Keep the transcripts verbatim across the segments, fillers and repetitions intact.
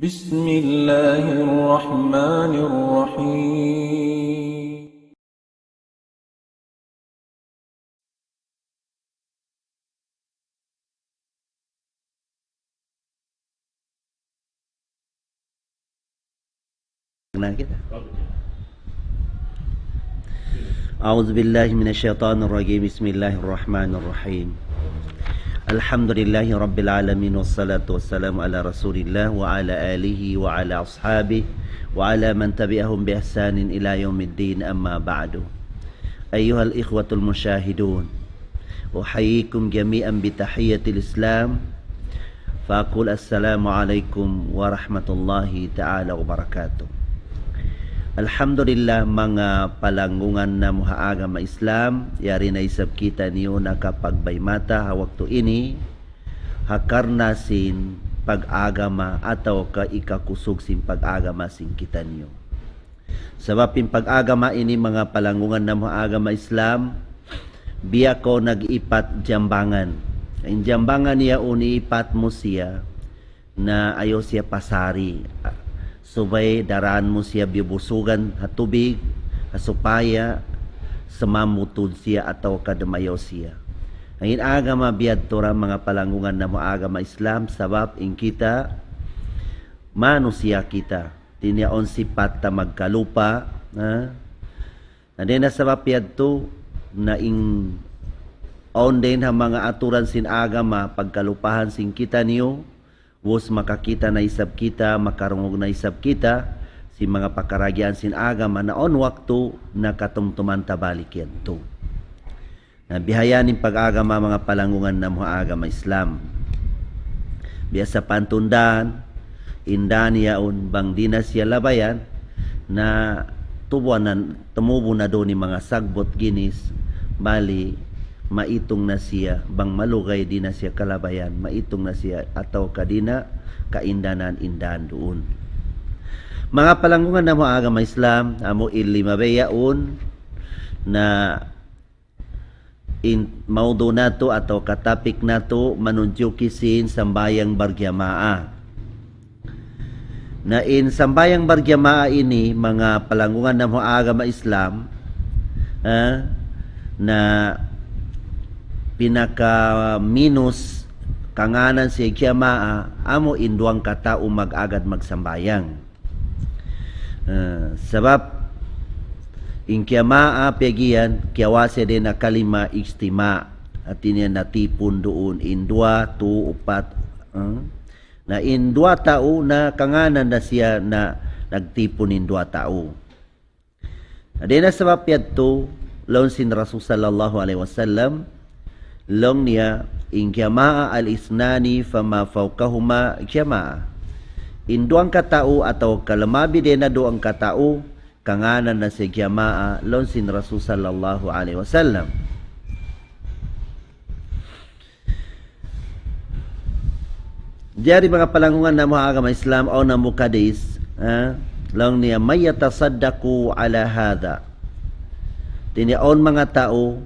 بسم الله الرحمن الرحيم. Na kita. أعوذ بالله من الشيطان الرجيم. بسم الله الرحمن الرحيم. الحمد لله رب العالمين، والصلاة والسلام على رسول الله وعلى آله وعلى أصحابه وعلى من تبعهم بإحسان إلى يوم الدين، أما بعد. أيها الإخوة المشاهدون، أحييكم جميعا بتحية الإسلام، فأقول السلام عليكم ورحمة الله تعالى وبركاته. Alhamdulillah, manga palanggungan namu' ha agama Islam, yari na isab kitaniyu nakapagbaymata ha waktu ini, ha karna' sin pag-agama atawa ka ikakusug sin pag-agama sin kitaniyu. Sabab in pag-agama ini, manga palanggungan namu' ha agama Islam, biya' kaw nag-ipat jambangan. In jambangan yaun, iipat mu siya, na ayaw siya pasari. Subay daraan mu siya biyubusugan ha tubig, ha supaya sumambut tuud siya atawa ka dumayaw siya. In agama biya' ha yan, manga palanggungan namu' ha agama Islam, sabab in kita, manusiya' kita. Di' niya awn sipat ta magkalupa, ha? Na dayn ha sabab yadtu, na in awn dayn ha manga aturan sin agama, pagkalupahan sin kitaniyu, ubus makakita' na isab kita, makarungug na isab kita, sin manga pakaradjaan sin agama, na awn waktu na katumtuman ta balik yadtu. Na bihayan in pag-agama, manga palanggungan namu' ha agama Islam. Biya' sapantun dan, in dan yaun bang di' na siya labayan, na tubuan na, tumubu na duun in manga sagbut ginis, bali, maitung na siya, bang malugay di' na siya kalabayan, maitung na siya, atawa ka di' na kaindanan in dan duun. Manga palanggungan namu' ha agama Islam, amu in lima yaun, na in maudu' natu' atawa ka topic natu' manunjuki sin sambahayang barjamaah. Na in sambahayang barjamaah ini, manga palanggungan namu' ha agama Islam, ha, na pinaka-minus kangānan sin jamaah, amu in duwangka tau mag-agad magsambahayang. Ah, sabab in jamaah piyag-iyan, kiyawasa dayn ha kalima ijtima'. Hāti niya natipun duun in duwa, tū, upat. Ah. Na in duwa tau na kangānan na siya na nagtipun in duwa tau. Na dayn ha sabab yadtu, laung sin Rasul sallallahu alayhi wasallam, laung niya, إن جمعا اثنان فما فوقهما جمعا. In duwangka tau atawa ka lumabi dayn ha duwangka tau, kangānan na siya jamaah, laung sin Rasul sallallahu alayhi wasallam. Jari manga palanggungan namu' ha agama Islam, awn hambuuk hadis, ha? Laung niya, من يتصدق على هذا. Hāti niya awn manga tau,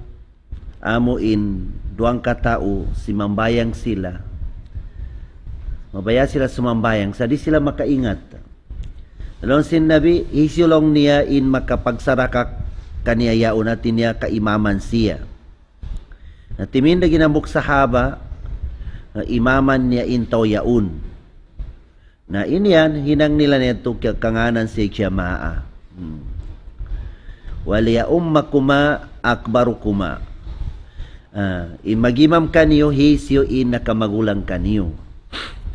amu in duwangka tau, simambahayang sila. Mabaya' sila sumambahayang, sa' di' sila makaingat. Laung sin Nabi, hisiyu laung niya in makapagsarakak kaniya yaun, hāti niya kaimaman siya. Na timinda' in hambuuk sahaba, na imaman niya in tau yaun. Na in yan, hinang nila niya tu kangānan sin jamaah. Hmm. وليؤمكما أكبركما. Ah, in mag-imam kaniyu, hisiyu in nakamagulang kaniyu.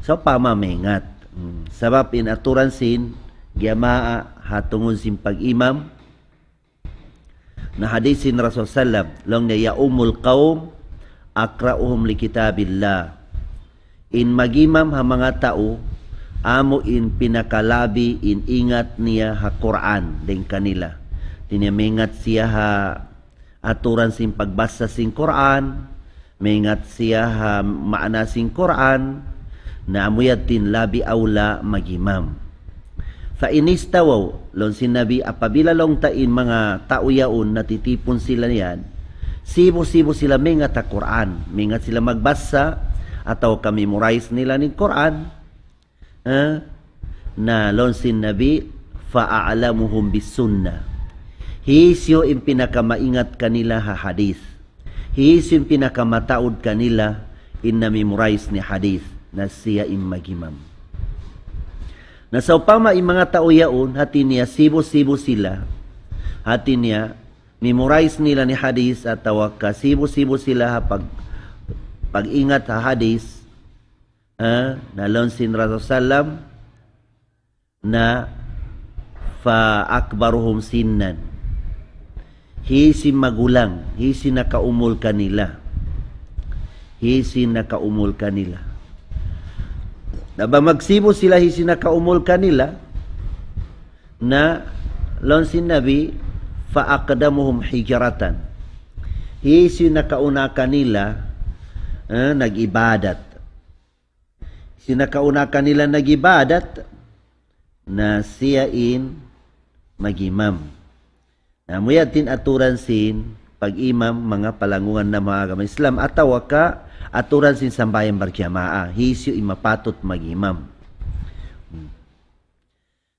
So, pamamaingat. Hmm. Sabab in aturan sin jamaah, ha tungud sin pag-imam, na hadis sin Rasul sallam, laung niya, يؤم القوم أقرؤهم لكتاب الله. In mag-imam ha manga tau, amu in pinakalabi in ingat niya ha Qur'an dayn kanila. Hāti niya maingat siya ha aturan sin pagbasa sin Qur'an, maingat siya ha maana sin Qur'an, na amu yadtu in labi awla mag-imam. فإن استووا, laung sin Nabi, apabila laung ta in manga tau yaun natitipun sila yan, sibu'-sibu' sila maingat ha Qur'an, maingat sila magbasa, atawa ka memorize nila in Qur'an, ha? Na laung sin Nabi, فأعلمهم بالسنة. Hisiyu in pinakamaingat kanila ha hadith. Hisiyu in pinakamataud kanila in na-memorize niya hadith. Na siya in mag-imam. Na sawpama in manga tau yaun, hati niya sibu-sibu sila, hati niya memorize nila in hadith atawa ka sibu-sibu sila ha pag-, pag-ingat ha hadith, ha, na laung sin Rasul sallam, na فأكبرهم سنا. Hisiyu in magulang, hisiyu in nakaumul kanila. Hisiyu in nakaumul kanila. Na bang magsibu sila hisiyu in nakaumul kanila, na laung sin Nabi, فأقدمهم هجرة. Hisiyu in nakauna kanila, eh, nag-ibadat. Hisiyu in nakauna kanila nag-ibadat, na siya in mag-imam. Na amu yan in aturan sin pag-imam, manga palanggungan namu' ha agama Islam, atawa ka aturan sin sambahayang barjamaa, hisiyu in mapatut mag-imam. Hmm.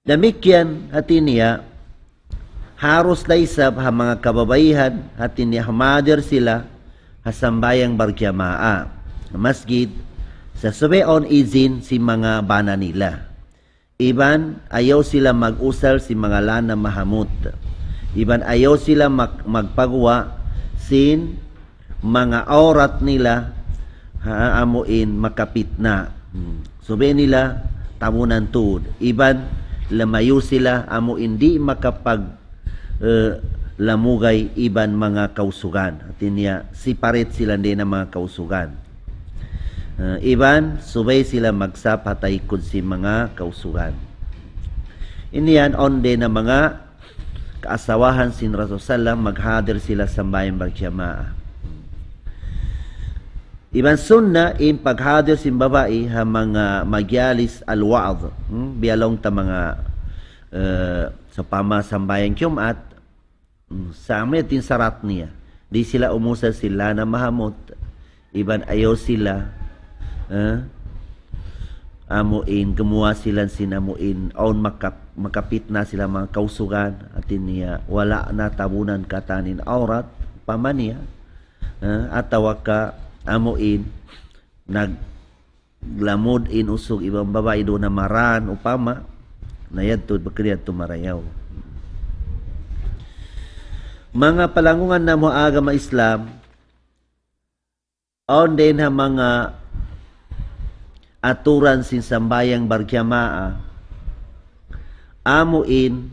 Damikkiyan hati niya, harus da isab ha manga kababaihan, hati niya humadir sila ha sambahayang barjamaa ha masjid, sa' subay awn izin sin manga bana nila. Iban ayaw sila mag-usal sin manga lana mahamut. Iban ayaw sila mag-, magpaguwa' sin manga awrat nila, ha, amu in makapitna. Hmm. Subay nila tabunan tuud. Iban lumayu' sila amu in di' makapag-, eh, lamugay iban manga kausugan. Hati niya, separate sila dayn ha manga kausugan. Eh, iban subay sila magsap ha taykud sin manga kausugan. Ini yan, awn dayn ha manga kaasawahan sin Rasul sallam, maghadir sila sambahayang barjamaa. Iban sunna in paghadir sin babai ha manga majalis al-wa'z. Hmm? Biya' laung ta manga, eh, sawpama sambahayang Jumaat, hmm, sa' amu yan in sarat niya. Di' sila umusal sin lana mahamut. Iban ayaw sila, eh, amu in gumuwa' sila sin amu in awn makap-, makapitna sila manga kausugan, hati niya wala' na tabunan katan in awrat, upama niya, eh, atawa ka amu in naglamud in usug iban babai duun ha maraan, upama, na yadtu, bukun yadtu marayaw. Manga palanggungan namu' ha agama Islam, awn dayn ha manga aturan sin sambahayang barjamaa, amu in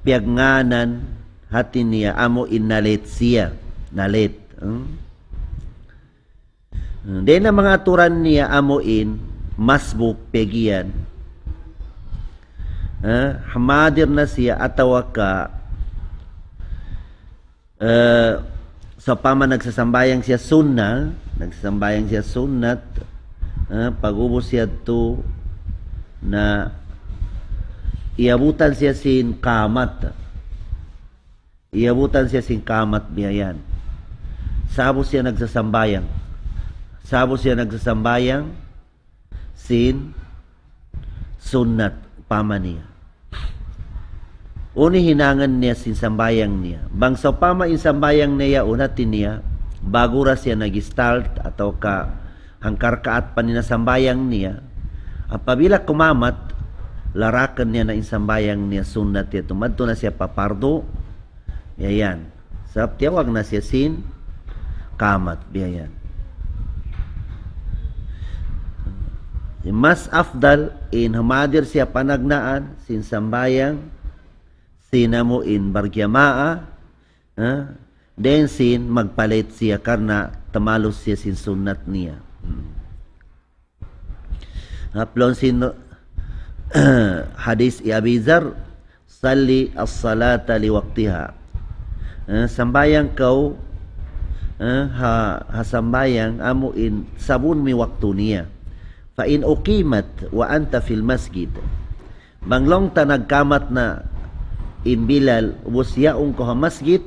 piyagngānan, hati niya amu in na-late siya, na-late. Hmm? Hmm, dayn ha manga aturan niya amu in masbuk, piyag-iyan. Eh, humadir na siya atawa ka, eh, sawpama nagsasambahayang siya sunna, nagsasambahayang siya sunnat, eh, pag'ubus yadtu na iyabutan siya sin qamat. Iyabutan siya sin qamat biya' yan. Sa'bu siya nagsasambahayang. Sa'bu siya nagsasambahayang sin sunnat, upama niya. Unu in hinangan niya sin sambahayang niya. Bang sawpama in sambahayang niya yaun, hati niya, ba'gu da siya nag-start atawa ka hangka rakaat pa in sambahayang niya. Apabila kumamat, larakan niya na in sambahayang niya sunnat yadtu. Madtu na siya pa pardu. Biya' yan. Sabab tiyawag na siya sin qamat, biya' yan. Mas afdal in humadir siya panagnaan sin sambahayang sin amu in barjamaa, ha? Dayn sin magpa-late siya karna' tumalus siya sin sunnat niya. Hmm. Hap laung sin hadith hi Abi Dharr, صل الصلاة لوقتها. Eh, sambahayang kaw, eh, ha, ha sambahayang amu in sa'bu in waktu niya. فإن أقيمت وأنت في المسجد. Bang laung ta nagkamat na in Bilal, ubus yaun kaw ha masjid,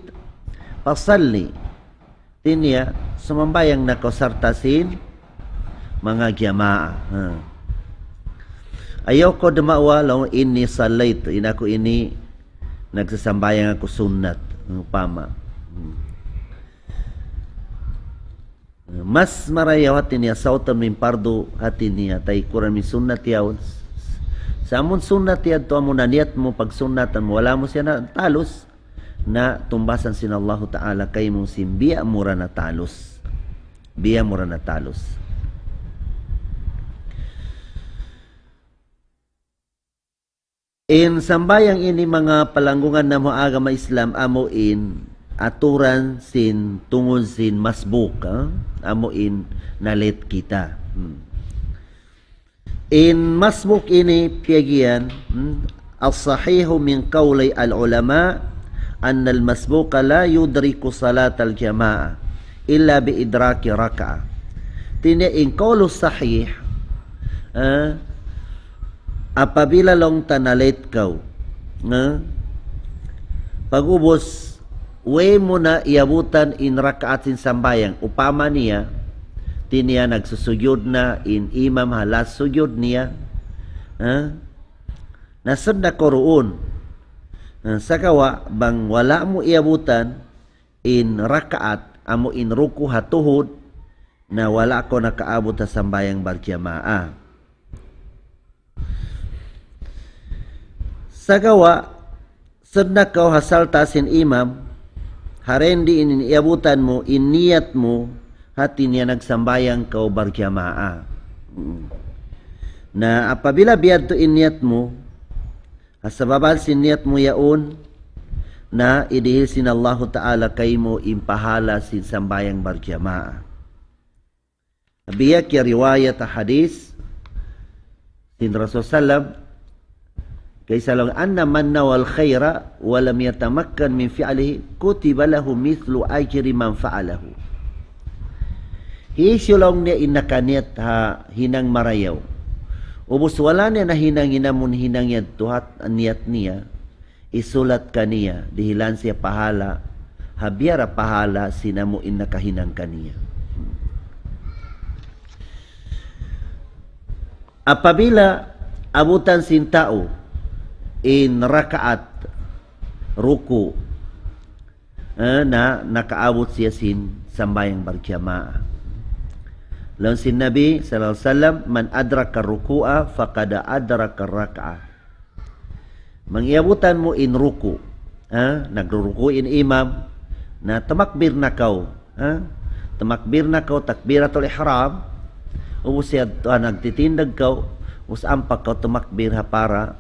فصل. Hati niya, sumambahayang na kaw sarta' sin manga jamaa. Ha. Ayaw kaw dumawa laung, "Inni sallaytu, in aku ini nagsasambahayang aku sunnat," upama. Hmm. Mas marayaw hati niya sautun mu in pardu hati niya, taykuran mu in sunnat yaun. Sa' amun sunnat yadtu amun niyat mu pagsunnatan mu, wala' mu siya natalus, na tumbasan sin Allahu Ta'ala kaymu sin biya' mu ra natalus. Biya' mu ra natalus. In sambahayang ini, manga palanggungan namu' agama Islam, amu in aturan sin tungud sin masbuk, ha? Amu in na-late kita. Hmm. In masbuk ini piyagiyan, hmm, الصحيح من قولي العلماء أن المسبوق لا يدرك صلاة الجماعة إلا بإدراك ركعة. Hati niya in qawlu sahih, eh, apabila laung ta na-late kaw, eh, pag'ubus, way mu na iyabutan in rakaat sin sambahayang. Upama niya, hati niya nagsusujud na in imam ha last sujud niya, eh, na sunnat kaw duun. Eh, sagawa' bang wala' mu iyabutan in rakaat, amu in ruku' ha tuhud, na wala' kaw nakaabut ha sambahayang barjamaah. Sagawa', sunnat kaw ha sarta' sin imam, ha dindi in iyabutan mu, in niyat mu, hati niya nagsambahayang kaw barjamaah. Mm. Na apabila biya' yadtu in niyat mu, ha sababan sin niyat mu yaun, na idihil sin Allahu Ta'ala kaymu in pahala sin sambahayang barjamaah. Biya' kiyariwayat ha hadith sin Rasul sallam, kaysa laung, أن من نوى الخير ولم يتمكن من فعله كتب له مثل أجر من فعله. Hisiyu laung niya in nakaniyat ha hinang marayaw, ubus wala' niya nahinang in amun hinang yadtu ha niyat niya, isulat kaniya, dihilan siya pahala, ha biya' da pahala sin amu in nakahinang kaniya. Apabila abutan sin tau in rakaat ruku', eh, na nakaabut siya sin sambahayang barjamaah. Laung sin Nabi sallallahu alayhi wasallam, من أدرك الركوع فقد أدرك الركعة. Bang iyabutan mu in ruku', ha? Nagruruku' in imam, na tumakbir na kaw, ha? Tumakbir na kaw, takbiratul ihram, ubus siya, ha, nagtitindug kaw, ubus ampa kaw tumakbir ha para,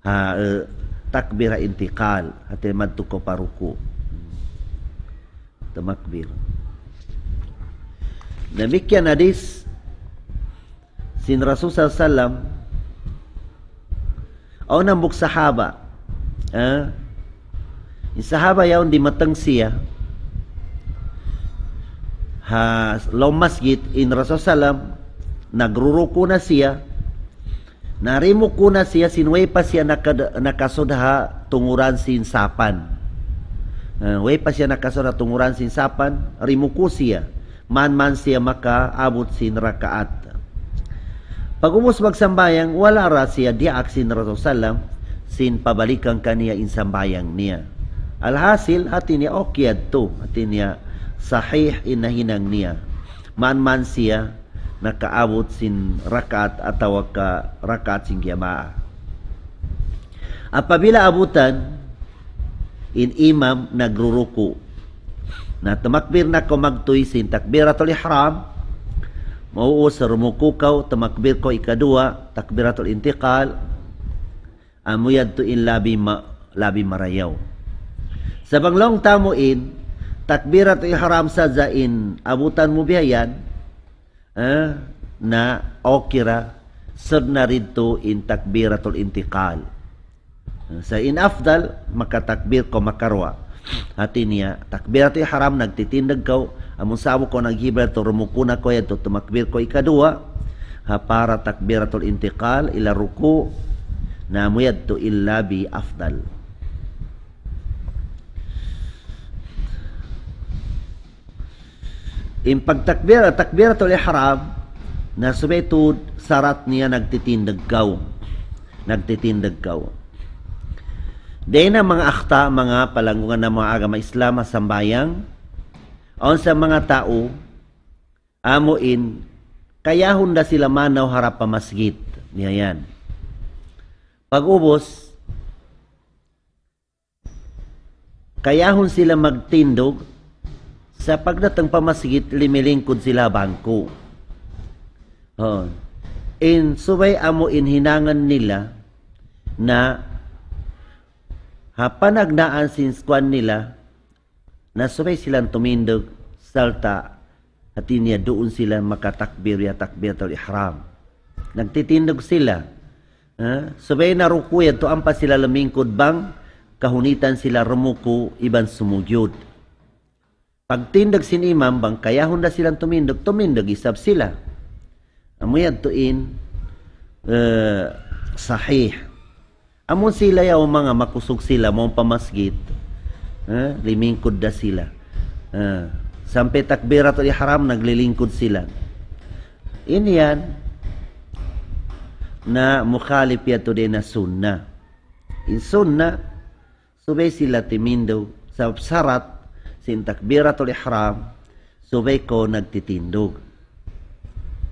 ha, eh, takbir ha intiqal, hati madtu kaw pa ruku'. Tumakbir. Damikkiyan hadith sin Rasul sallallahu alayhi wasallam, awn hambuuk sahaba. Eh? In sahaba yaun dimatung siya ha lawm masjid, in Rasul sallam, nagruruku' na siya, na rimuku' na siya sin way pa siya nakad-, nakasud ha tunguran sin sapan. Eh, way pa siya nakasud ha tunguran sin sapan, rimuku' siya. Manman siya makaabut sin rakaat. Pag'ubus magsambahayang, wala' ra siya diyaak sin Rasul sallam, sin pabalikan kaniya in sambahayang niya. Alhasil, hati niya okay yadtu, hati niya sahih in nahinang niya. Manman siya nakaabut sin rakaat atawa ka rakaat sin jamaah. Apabila abutan, in imam nagruruku'. Na tumakbir na kaw magtuy sin takbiratul ihram, mauus rumuku' kaw, tumakbir kaw ikaduwa, takbiratul intiqal, amu yadtu in labi ma-, labi marayaw. Sa' bang laung ta mu in takbiratul ihram sadja in abutan mu biya' yan, eh, na okay ra, sud na didtu in takbiratul intiqal. Sa' in afdal, makatakbir kaw makaruwa. Hati niya, takbiratul ihram, nagtitindug kaw, amun sa'bu kaw naghibal tu rumuku' na kaw yadtu, tumakbir kaw ikaduwa, ha para takbiratul intiqal, ila ruku', na amu yadtu in labi afdal. In pagtakbir, takbiratul ihram, na subay tuud sarat niya nagtitindug kaw. Nagtitindug kaw. Dayn ha manga akhta, manga palanggungan ha manga agama Islam, ha sambahayang, awn sa manga tau, amu in, kayahun da sila manaw harap pa masjid. Yan. Pag-ubus, kayahun sila magtindug, sa pagdatung pa masjid, limilingkud sila bangku. Oh. In subay amu in hinangun nila na ha panagnaan sin kuwan nila, na subay sila tumindug, sarta' hati niya duun sila makatakbir ya takbiratul ihram. Nagtitindug sila. Ha? Subay na ruku' yadtu ampa sila lumingkud bang kahunitan sila rumuku' iban sumujud. Pagtindug sin imam, bang kayahun da sila tumindug, tumindug isab sila. Amu yadtu in, eh, sahih. Amu sila yaun manga makusug sila, mawn pa masjid. Eh, limingkud da sila. Eh, sampay takbiratul ihram, naglilingkud sila. In yan, na mukhalif yadtu dayn ha sunnah. In sunnah, subay sila tumindug, sabab sarat sin takbiratul ihram, subay kaw nagtitindug.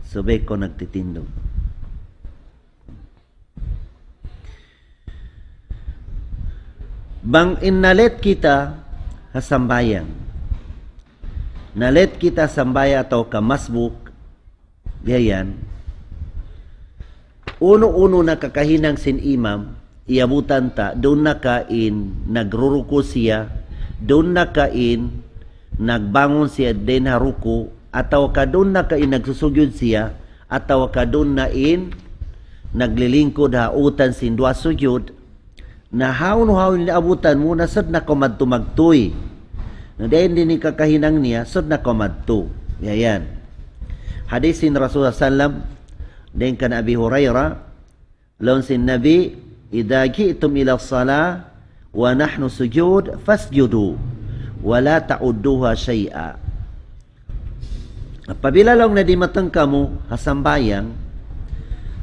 Subay kaw nagtitindug. Bang in na-late kita ha sambahayang. Na-late kita ha sambahayang atawa ka masbuk, biya' yan. Unu-unu na kakahinang sin imam, iyabutan ta, duun na ka in nagruruku' siya, duun na ka in nagbangun siya dayn ha ruku', atawa ka duun na ka in nagsusujud siya, atawa ka duun na in naglilingkud ha utan sin duwa sujud, na hawnu-hawnu in abutan mu, na sud na kaw madtu magtuy. Na dayn di' in kakahinang niya, sud na kaw madtu. Biya' yan. Hadith sin Rasulullah sallam, dayn kan Abi Hurairah, laung sin Nabi, إذا جئتم إلى الصلاة ونحن سجود فاسجدوا ولا تعدوها شيئا. Apabila laung niya dimatung kamu ha sambahayang,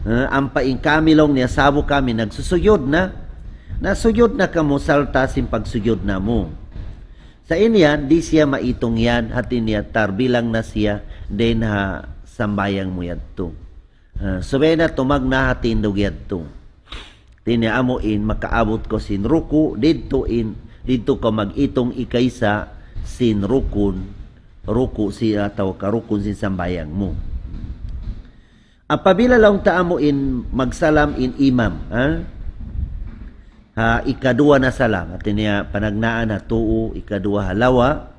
eh, ampa in kami laung niya, sa'bu kami, nagsusujud na, na sujud na kamu sarta' sin pagsujud namu'. Sa' in yan, di' siya maitung yan, hati niya tarbilang na siya dayn ha sambahayang mu yadtu. Ah, subay na tumagna' ha tindug yadtu. Hati niya amu in makaabut kaw sin ruku', didtu in, didtu kaw mag-itung ikaisa sin rukun, ruku' siya atawa ka rukun sin sambahayang mu. Apabila laung ta amu in magsalam in imam, ha? Ha ikaduwa na salam, hati niya panagnaan ha tuu, ikaduwa ha lawa,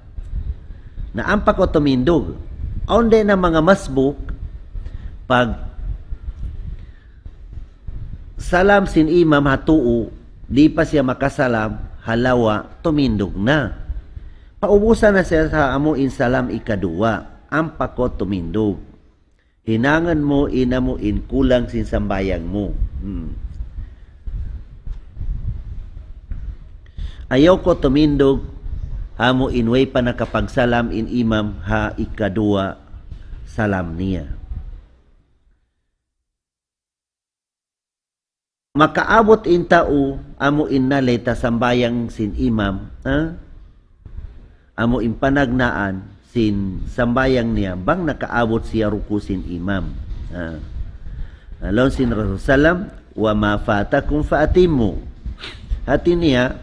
na ampa kaw tumindug. Awn da in manga masbuk, pag salam sin imam ha tuu, di' pa siya makasalam, ha lawa, tumindug na. Paubusan na siya sa amu in salam ikaduwa, ampa kaw tumindug. Hinangun mu in amu in kulang sin sambahayang mu. Hmm. Ayaw kaw tumindug, amu in way pa nakapagsalam in imam ha ikaduwa salam niya. Makaabut in tau, amu in na-late ha sambahayang sin imam, ha? Amu in panagnaan sin sambahayang niya, bang nakaabut siya ruku' sin imam. Ha? Laung sin Rasul sallam, وما فاتكم فأتموا. Hati niya,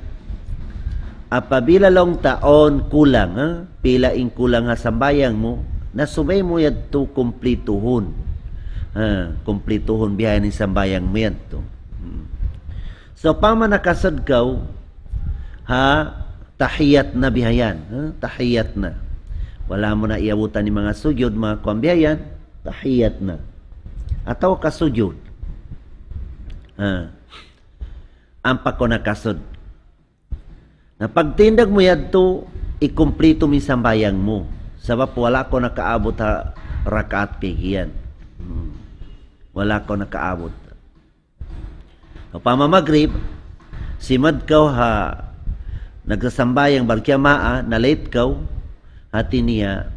apabila laung ta awn kulang, ha? Pila in kulang ha sambahayang mu, na subay mu yadtu kumplituhun. Ha, kumplituhun bihaini in sambahayang mu yadtu. Hmm. So, sawpama nakasud kaw ha tahiyat na bihayan, ha? Tahiyat na. Wala' mu na iyabutan in manga sujud, manga kuwan bihayan, tahiyat na. Atawa ka sujud. Ha. Ampa kaw nakasud. Na pagtindug mu yadtu, ikumplitu mu in sambahayang mu. Sabab wala' kaw nakaabut ha rakaat piyag-iyan. Hmm. Wala' kaw nakaabut. Upama magrib, simud kaw ha nagsasambahayang barjamaa, na-late kaw, hati niya,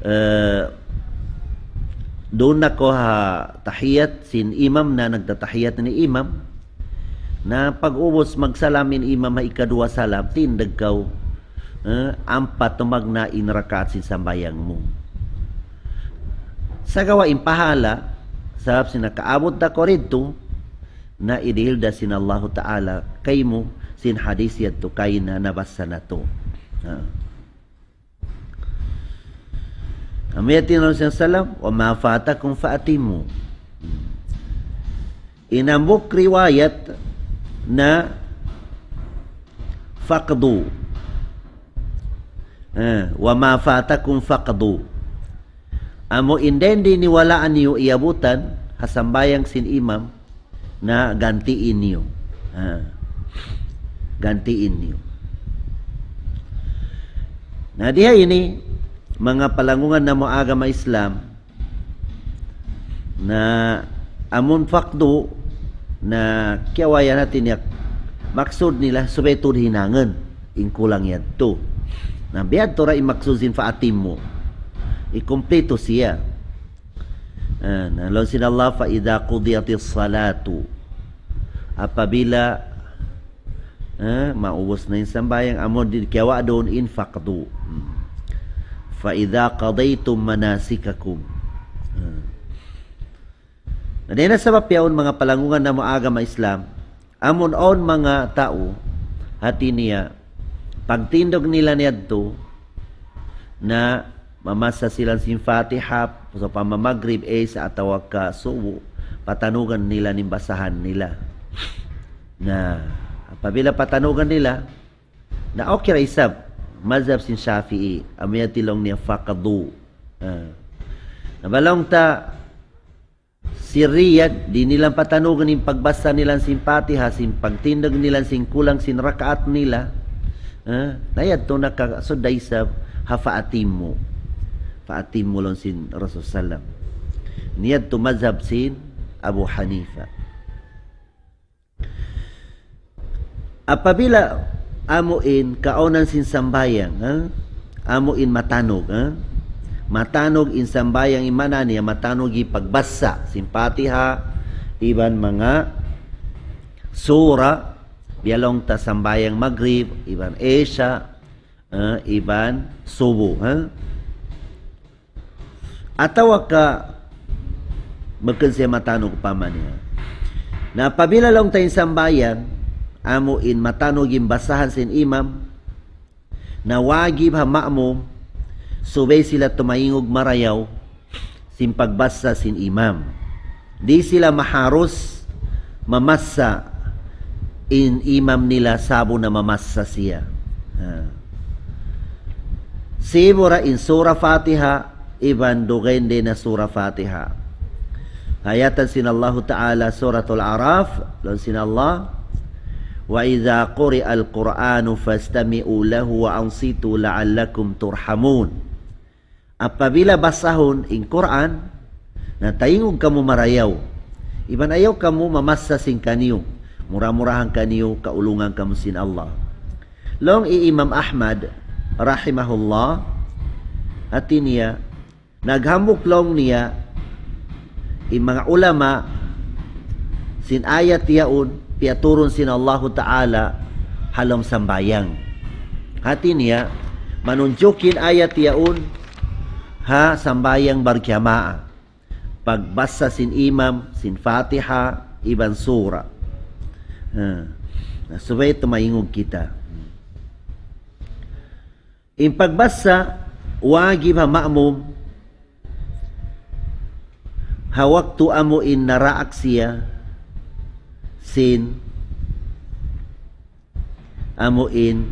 eh, Duun na kaw ha tahiyat sin imam, na nagtatahiyat na in imam. Na pag-ubus magsalam in imam ha ikaduwa salam, tindug kaw, eh, ampa tumagna' in rakaat sin sambahayang mu. Sagawa' in pahala', sabab sin nakaabut da kaw didtu, na idihil da sin Allahu Ta'ala kaymu sin hadith yadtu kaina nabassa natu'. Ha. Amu yadtu in Rasul sallam, وما فاتكم فأتموا. In hambuuk riwayat na فاقضوا. Eh, وما فاتكم فاقضوا. Amu in dayn di' niwalaan niyu iyabutan, ha sambahayang sin imam, na gantiin niyu. Ha. Gantiin niyu. Na diha ini, manga palanggungan namu' agama Islam, na amun faqdu, na kiyawayan natin niya, maksud nila subay tuud hinangun in kulang yadtu. Na biya' yadtu ra in maksud sin فأتموا. Ikumpleto siya. Ah, na laung sin Allah, فإذا قضيت الصلاة. Apabila, ah, maubus na in sambahayang, amu di' kiyawa' duun in faqdu. Hmm. فإذا قضيتم مناسككم. Ah. Na dayn ha sabab yaun, manga palanggungan namu' agama Islam, amun awn manga tau, hati niya, pagtindug nila niyadtu, na mamassa sila sin Fatiha, sawpama Magrib, Isha, atawa ka Subu, patanugan nila in basahan nila. Na, apabila patanugan nila, na okay ra isab, mazhab sin Shafi'i, amu yadtu laung niya faqdu. Ah. Na bang laung ta, sirriyan, di' nila patanugun in pagbasa nila sin Fatiha, sin pagtindug nila sin kulang sin rakaat nila. Ha? Na yadtu nakasud da isab ha فأتموا. فأتموا laung sin Rasul sallam. Ini yadtu mazhab sin Abu Hanifa. Apabila amu in kaawnan sin sambahayang, ha? Amu in matanug, ha? Matanug in sambahayang, in maana niya matanug in pagbasa sin Fatiha, iban manga sura, biya' laung ta sambahayang Magrib, iban Isha, ha? Iban Subu, ha? Atawa ka bukun siya matanug upama niya. Na apabila laung ta in sambahayang, amu in matanug in basahan sin imam, na wajib ha ma'mum, subay sila tumaingug marayaw sin pagbasa sin imam. Di' sila maharus mamassa in imam nila sa'bu na mamassa siya. Ha. Sibu' ra in Sura Fatiha, iban dugaing dayn ha Sura Fatiha. Ayatan sin Allahu Ta'ala, Suratul A'raf, laung sin Allah, وإذا قرئ القرآن فاستمعوا له وأنصتوا لعلكم ترحمون. Apabila basahun in Qur'an, na taingug kamu marayaw. Iban ayaw kamu mamassa sin kaniyu. Mura-murahan kaniyu kaulungan kamu sin Allah. Laung hi Imam Ahmad, rahimahullah, hati niya, naghambuuk laung niya, in manga ulama, sin ayat yaun, piyaturun sin Allahu Ta'ala, ha lawm sambahayang. Hati niya, manunjukin ayat yaun, ha sambahayang barjamaah. Pagbasa sin imam, sin Fatiha, iban sura. Ha. Na, subay tumaingug kita. In pagbasa, wajib ha ma'mum, ha waktu amu in naraak siya, sin, amu in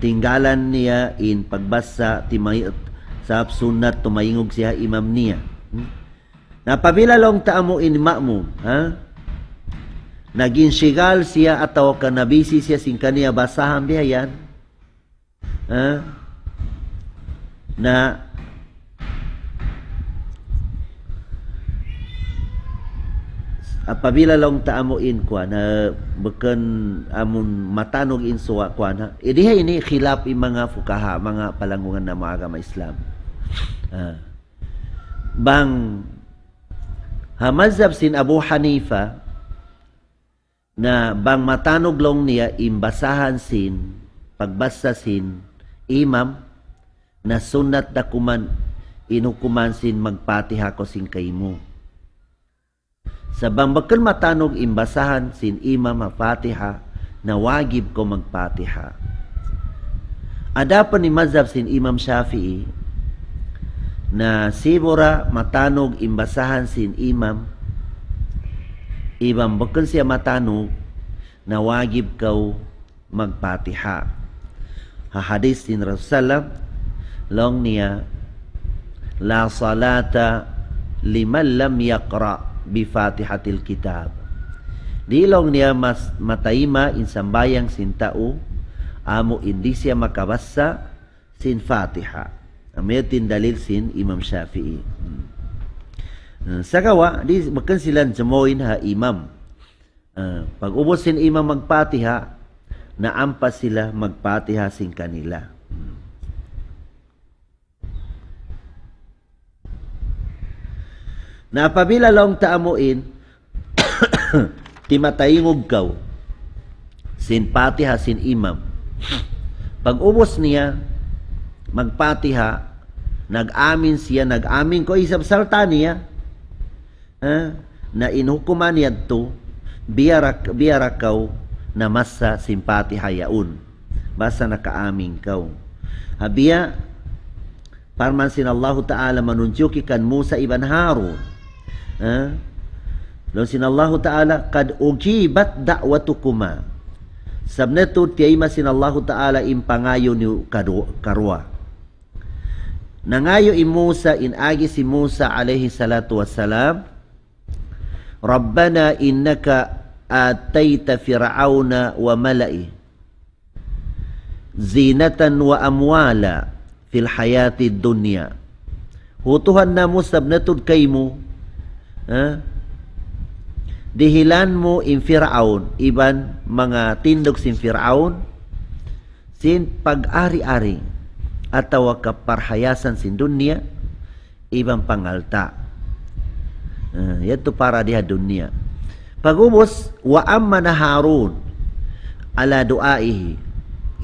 tinggalan niya in pagbasa, timay-, sabab sunnat tumaingug siya ha imam niya. Hmm? Na apabila laung ta amu in ma'mum, ha? Nag-insigal siya atawa ka nabisi siya sin kaniya basahan bihayan. Ha? Na apabila laung ta amu in kuwan, na bukun amun matanug in suwa kuwan, ha? Ini ha ini khilaf in manga fuqaha, manga palanggungan namu' agama Islam. Ha. Bang Ha mazhab sin Abu Hanifa, na bang matanug laung niya in basahan sin, pagbasa sin imam, na sunnat da kuman in hukuman sin magpatiha kaw sin kaymu. Sa' bang bukun matanug in basahan sin imam ha Fatiha, na wajib kaw magpatiha. Adapun in mazhab sin Imam Shafi'i, na sibu' da matanug in basahan sin imam, iban bukun siya matanug, na wajib kaw magpatiha. Ha hadith sin Rasulullah, laung niya, لا صلاة لمن لم يقرأ بفاتحة الكتاب. Di' laung niya mas matayma' in sambahayang sin tau, amu in di' siya makabasa sin Fatiha. Amu yan in dalil sin Imam Shafi'i. Hmm. Eh, sagawa', di', bukun sila jumuin ha imam. Eh, pag-ubus sin imam magpatiha, na ampa sila magpatiha sin kanila. Na apabila laung ta amuin, timataingug kaw sin Fatiha sin imam. Pag-ubus niya magpatiha, nag-amin siya, nag-amin kaw, isab sarta niya. Ha? Na in hukuman yadtu, biya' ra, biya' ra kaw namasa sin Fatiha yaun. Basta nakaamin kaw. Ha biya', parman sin Allahu Ta'ala manunjuki kan Musa iban Harun. Ha? Laung sin Allahu Ta'ala, قد أجيبت دعوتكما. Sabunnal tuud tiyayma' sin Allahu Ta'ala in pangayu' niyu kadu-, karuwa. Nangayu' hi Musa, in agi hi Musa alayhi salatu wassalam, ربنا إنك آتيت فرعون وملئه زينة وأموالا في الحياة الدنيا. Hu Tuhan namu', sabunnal tuud kaymu, ha? Dihilan mu in Fir'aun, iban manga tindug sin Fir'aun, sin pag-ari-ari atawa kaparhayasan sin dunya, iban pangalta'. Eh, yadtu para di ha dunya. Pag-ubus, وأمن هارون على دعائه.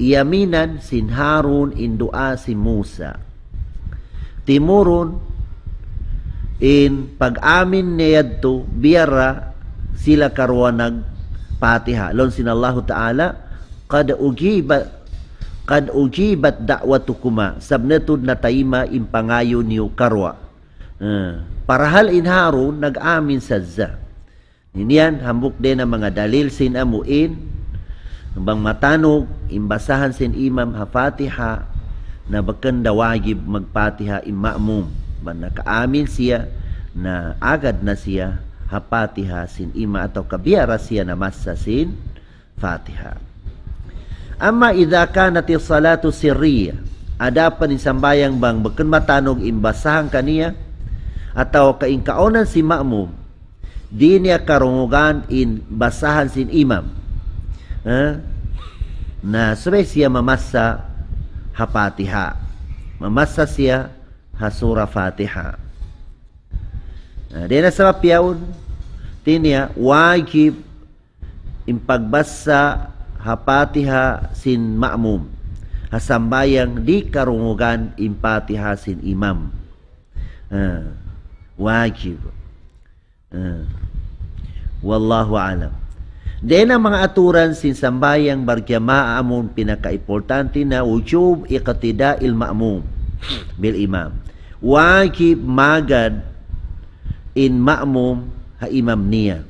Iyaminan sin Harun in duwaa hi Musa. Timurun in pag-amin niya yadtu, biya' ra sila karuwa nagpatiha. Laung sin Allahu Ta'ala, قد أجيبت، قد أجيبت دعوتكما. Sabunnal tuud natayma' in pangayu' niyu karuwa. Eh, parahal in Harun nag-amin sadja. Ini yan, hambuuk dayn ha manga dalil sin amuin, bang matanug in basahan sin imam ha Fatiha, na bukun da wajib magpatiha in ma'mum. Bang nakaamin siya, na agad na siya ha Fatiha sin imam atawa ka biya' ra siya namasa sin Fatiha. أما إذا كانت الصلاة سرية, adapun in sambahayang bang bukun matanug in basahan kaniya, atawa ka in kaunan sin ma'mum, di' niya karungugan in basahan sin imam. Ha? Na subay siya mamasa ha Fatiha. Mamasa siya ha Surah Fatiha. Na, dayn ha sabab yaun, hati niya, wajib in pagbasa ha Fatiha sin ma'mum. Ha sambahayang di' karungugan in Fatiha sin imam. Ah, wajib. Ah. Wallahu a'lam. Dayn ha manga aturan sin sambahayang barjamaah amun pinakaimportante na وجوب اقتداء المأموم بالإمام. Wajib magad in ma'mum ha imam niya.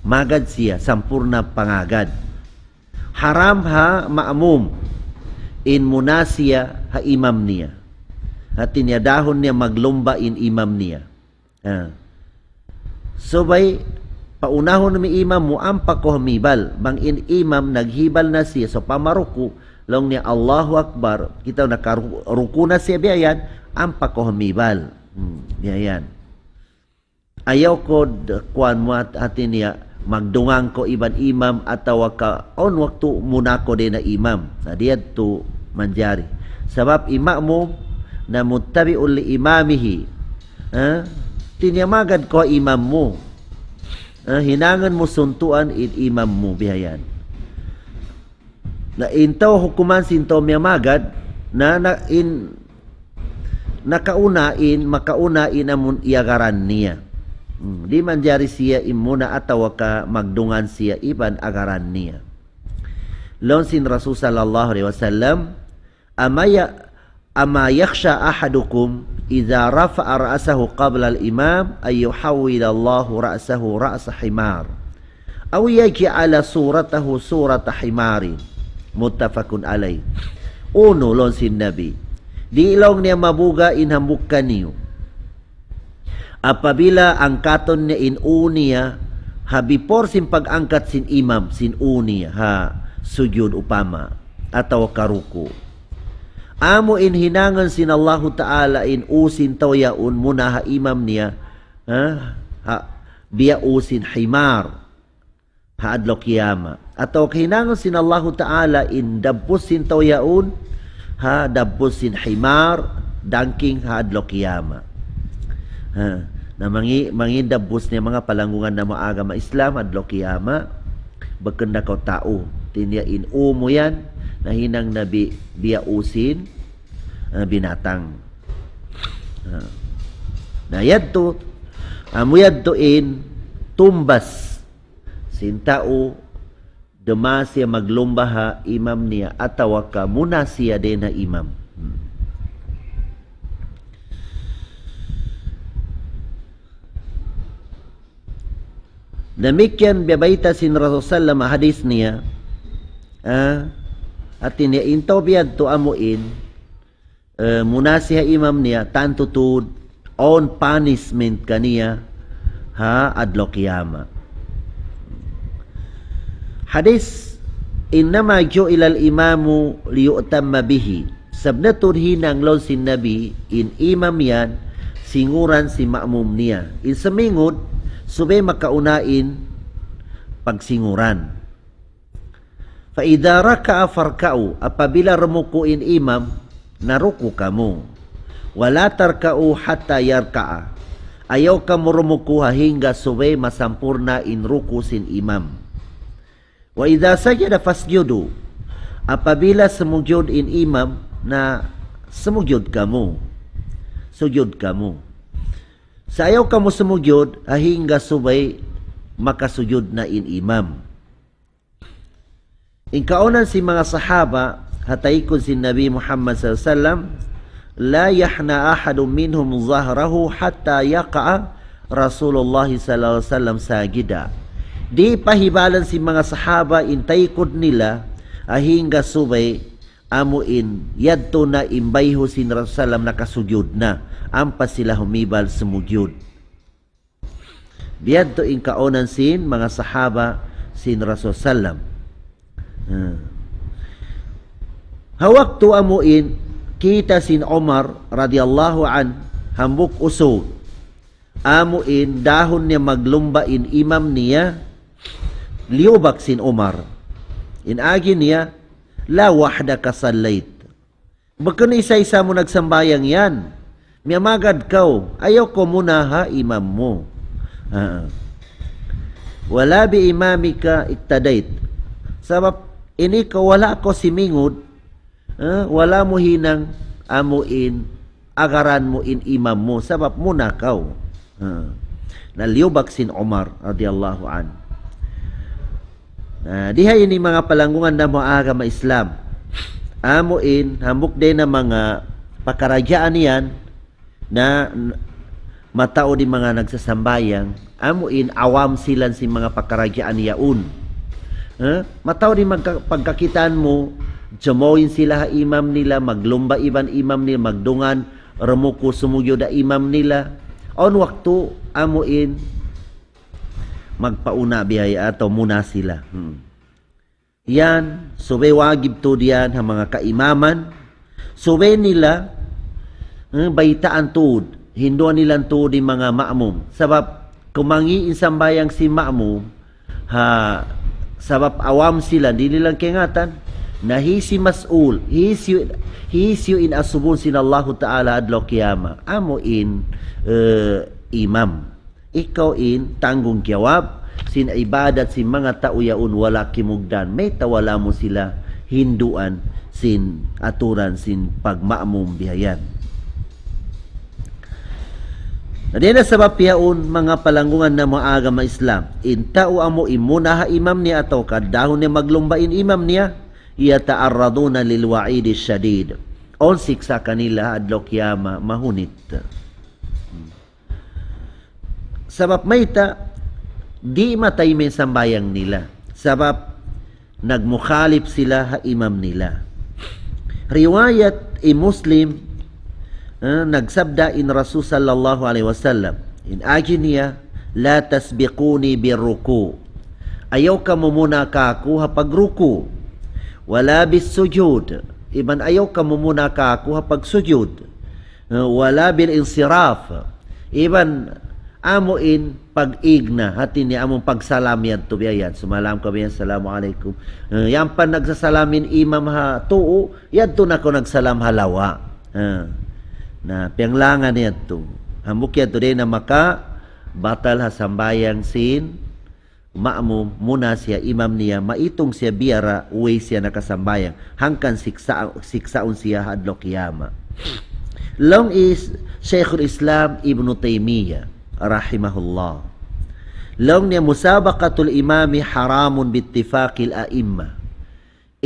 Magad siya, sampurna' pangagad. Haram ha ma'mum in muna siya ha imam niya. Hati niya dahun niya maglumba in imam niya. Ah. Subay, paunahun mu in imam mu ampa kaw humibal. Bang in imam naghibal na siya, sawpama ruku', laung niya, "Allahu Akbar." Kita nakaru-, ruku' na siya, biya' yan, ampa kaw humibal. Hmm, biya' yan. Ayaw kaw d-, kuwan mu hat-, hati niya, magdungan kaw iban imam atawa ka, awn waktu muna kaw dayn ha imam. Na, di' yadtu manjari. Sabab in ma'mum na متبع لإمامه. Ha? Tiyamagad kaw imam mu. Ah, hinangun mu suntuan in imam mu, bihayan. Na in tau hukuman sin tau miyamagad, na, na in nakauna in, makauna in amun iyagaran niya. Hmm, di' manjari siya in muna atawa ka magdungan siya iban agaran niya. Laung sin Rasul sallallahu alayhi wasallam, أما ي-، أما يخشى أحدكم إذا رفع رأسه قبل الإمام أن يحول الله رأسه رأس حمار أو يجعل صورته صورة حمار. متفق عليه. Unu, laung sin Nabi. Di' laung niya mabuga' in hambuuk kaniyu. Apabila angkatun niya in ū niya, ha before sin pag-angkat sin imam, sin ū niya, ha sujud upama, atawa ka ruku'. Amu in hinangun sin Allahu Ta'ala in ū sin tau yaun muna ha imam niya, ha, ha, biya' ū sin himar. Ha adlaw kiyamat. Atawa hinangun sin Allahu Ta'ala in dabbus sin tau yaun, ha dabbus sin himar, dangking ha adlaw kiyamat. Ha, na mangi-, mangī' dabbus niya manga palanggungan namu' agama Islam, adlaw kiyamat, bukun da kaw tau. Hāti niya in ū mu yan, nahinang na bi-, biya' ū sin, ah, binatang. Ha. Na yadtu, amu yadtu in tumbas sin tau, dumā siya maglumba ha imam niya, atawa ka muna siya dayn ha imam. Hmm. Damikkiyan biyabayta' sin Rasul sallam ha hadith niya, ah, hāti niya in tau biyadtu amu in, eh, muna siya ha imam niya, tantu tuud, awn punishment kaniya, ha adlaw kiyamat. Hadith, إنما جعل الإمام ليؤتم به. Sabunnal tuud hinang laung sin Nabi, in imam yan, singuran sin ma'mum niya. In sumingud, subay makauna in pagsinguran. فإذا ركع فاركعوا, apabila rumuku' in imam, na ruku' kamu. ولا تركعوا حتى يركع. Ayaw kamu rumuku' hangga subay masampurna' in ruku' sin imam. وإذا سجد فاسجدوا. Apabila sumujud in imam, na sumujud kamu. Sujud kamu. Sa' ayaw kamu sumujud, hangga subay makasujud na in imam. In kaunan sin manga sahaba, ha taykud sin Nabi Muhammad sallallahu alayhi wasallam, لا يحن أحد منهم ظهره حتى يقع رسول الله صلى الله عليه وسلم ساجدا. Di' pahibalan sin manga sahaba in taykud nila, hangga subay amu in yadtu na in bayhu' sin Rasul sallam nakasujud na, ampa sila humibal sumujud. Biyadtu in kaunan sin manga sahaba sin Rasul sallam. Ha. Ha waktu amu in kita' sin Umar radiyallahu anhu hambuuk usug. Amu in dahun niya maglumba in imam niya, liyubak sin Umar. In agi niya, لا وحدك صليت. Bukun isa-isa mu nagsambahayang yan. Miyamagad kaw, ayaw kaw muna ha imam mu. Ha. ولا بإمامك اقتديت. Sabab ini kaw wala' kaw simingud, ha, wala' mu hinang amu in agaran mu in imam mu, sabab muna kaw. Ha. Na liyubak sin Umar radiyallahu anhu. Na, di ha ini manga palanggungan namu' agama Islam. Amu in, hambuuk dayn ha manga pakaradjaan yan, na, n-, mataud in manga nagsasambahayang, amu in awam sila sin manga pakaradjaan yaun. Ha? Mataud in magka-, pagkakitaan mu, jamaw in sila ha imam nila, maglumba iban imam nila, magdungan, rumuku' sumujud ha imam nila. Awn waktu amu in magpauna biya' atawa muna sila. Hmm. Yan, subay wajib tuud yan ha manga kaimaman. Subay nila, eh, baytaan tuud, hinduan nila tuud in manga ma'mum. Sabab, kumangi' in sambahayang sin ma'mum, ha, sabab awam sila, di' nila kaingatan. Na hisiyu in mas'ul, hisiyu, hisiyu in asubun sin Allahu Ta'ala adlaw kiyamat. Amu in, eh, imam. Ikaw in tanggungjawab sin ibadat sin manga tau yaun wala' kimugdan. Mayta' wala' mu sila hinduan sin aturan sin pagma'mum bihayan. Na dayn ha sabab yaun, manga palanggungan namu' agama Islam, in tau amu in muna ha imam niya atawa kaddahun niya maglumba in imam niya, يتعرضون للوعيد الشديد. Awn siksa' kanila ha adlaw qiyamah mahunit. Sabab mayta', di' matay in sambahayang nila. Sabab nagmukhalif sila ha imam nila. Riwayat in Muslim, eh, nagsabda in Rasul sallallahu alayhi wasallam, in agi niya, لا تسبقوني بالركوع. Ayaw kamu muna kāku' ha pagruku'. ولا بالسجود. Iban ayaw kamu muna kāku' ha pagsujud. Eh, ولا بالانصراف. Iban amu in pag-igna, hati niya amu in pagsalam yadtu biya' yan. Sumalam kaw biya' yan, "Assalamu alaykum." Eh, yan pa nagsasalam in imam ha tuu, yadtu na kaw nagsalam ha lawa'. Eh, na piyanglangan yadtu. Hambuuk yadtu dayn ha makabatal ha sambahayang sin ma'mum, muna siya imam niya, maitung siya biya' ra way siya nakasambahayang, hangkan siksa-, siksaun siya ha adlaw qiyamah. Laung hi Shaykhul Islam Ibnu Taymiyyah, rahimahullah. Laung niya, مسابقة الإمام حرام باتفاق الأئمة.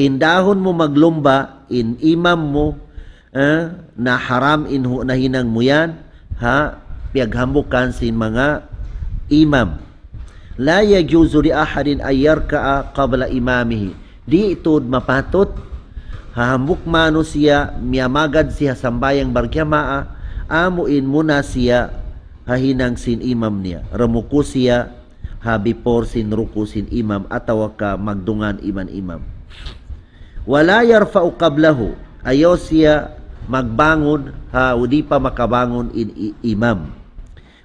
In dahun mu maglumba, in imam mu, eh, na haram in hu-, nahinang mu yan, ha, piyaghambuukan sin manga imam. لا يجوز لأحد أن يركع قبل إمامه. Di' tuud mapatut, ha hambuuk manusiya', miyamagad siya sambahayang barjamaah, amu in muna siya ha hinang sin imam niya. Rumuku' siya, ha before sin ruku' sin imam atawa ka magdungan iban imam. ولا يرفع قبله, ayaw siya magbangun, ha, di' pa makabangun in i-, imam.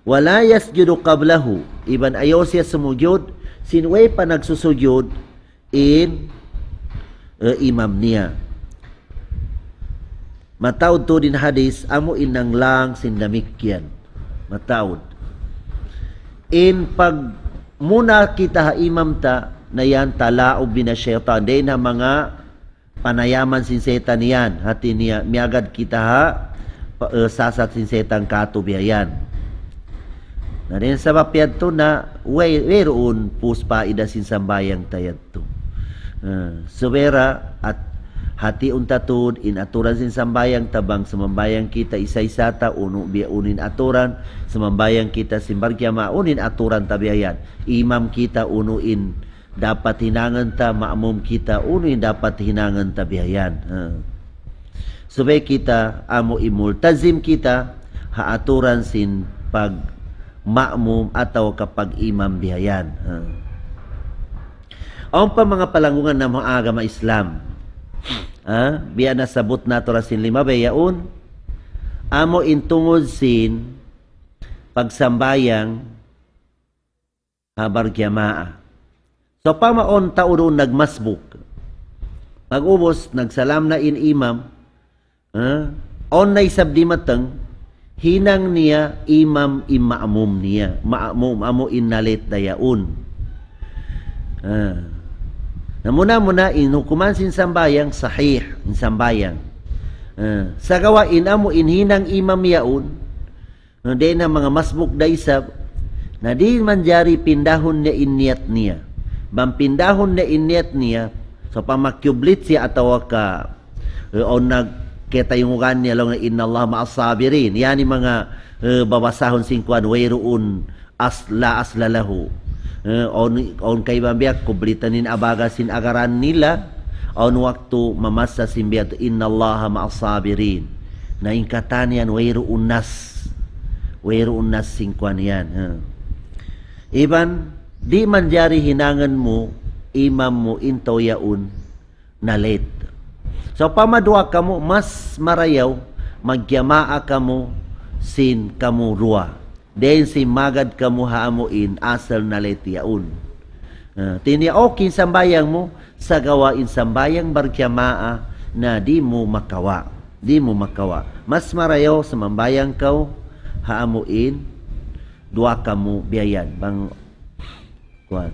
ولا يسجد قبله, iban ayaw siya sumujud, sin way pa nagsusujud, in, eh, imam niya. Mataud tuud in hadis, amu in nanglang sin damikkiyan. Mataud. In pagmuna kita ha imam ta, na yan تلاعب من الشيطان. Dayn ha manga panayaman sin setan yan. Hati niya, miyagad kita ha, pa-, eh, sasat sin setan katu' biya' yan. Na dayn sabab yadtu na, way, wayruun pus paida sin sambahayang ta yadtu. Eh, subay ra, at hatiun ta tuud in aturan sin sambahayang ta bang sumambahayang kita isa-isa ta, unu biya' unu in aturan, sumambahayang kita sin barjamaah, unu in aturan ta biya' yan. Imam kita, unu in dapat hinangun ta, ma'mum kita, unu in dapat hinangun ta biya' yan. Eh. Subay kita amu in multazim kita ha aturan sin pagma'mum atawa ka pag-imam biya' yan. Ha. Awn pa manga palanggungan namu' agama Islam. Ha? Biya' na sabut natu' ra sin limabay yaun. Amu in tungud sin pagsambahayang ha barjamaah. Sawpama awn tau duun nagmasbuk. Pag-ubus, nagsalam na in imam. Ha? Awn na isab dimatung, hinang niya imam in ma'mum niya. Ma'mum amu in na-late da yaun. Ha. Na muna-muna in hukuman sin sambahayang sahih, in sambahayang. Ha. Sagawa' in amu in hinang imam yaun, na dayn ha manga masbuk da isab, na di' manjari pindahun niya in niyat niya. Bang pindahun niya in niyat niya, sawpama qiblat siya atawa ka, eh, awn nag-, kitayungan niya laung niya, إن الله مع الصابرين. Yan in manga, eh, babasahun sin kuwan, wayruun أصل، لا أصل له. Eh, awn, awn kaibanan biya' kublitan in abaga sin agaran nila, awn waktu mamassa sin biya' tu, إن الله مع الصابرين. Na in katan yan, wayruun nas. Wayruun nas sin kuwan yan, ha. Iban, di' manjari hinangun mu, imam mu, in tau yaun, na-late. Sawpama duwa kamu, mas marayaw, magjamaa kamu, sin kamu duwa. Dayn sin magad kamu ha amu in asal na-late yaun. Ah, hati niya okay in sambahayang mu, sagawa' in sambahayang barjamaa na di' mu makawa'. Di' mu makawa'. Mas marayaw sumambahayang kaw ha amu in duwa kamu biya' yan, bang, kuwan.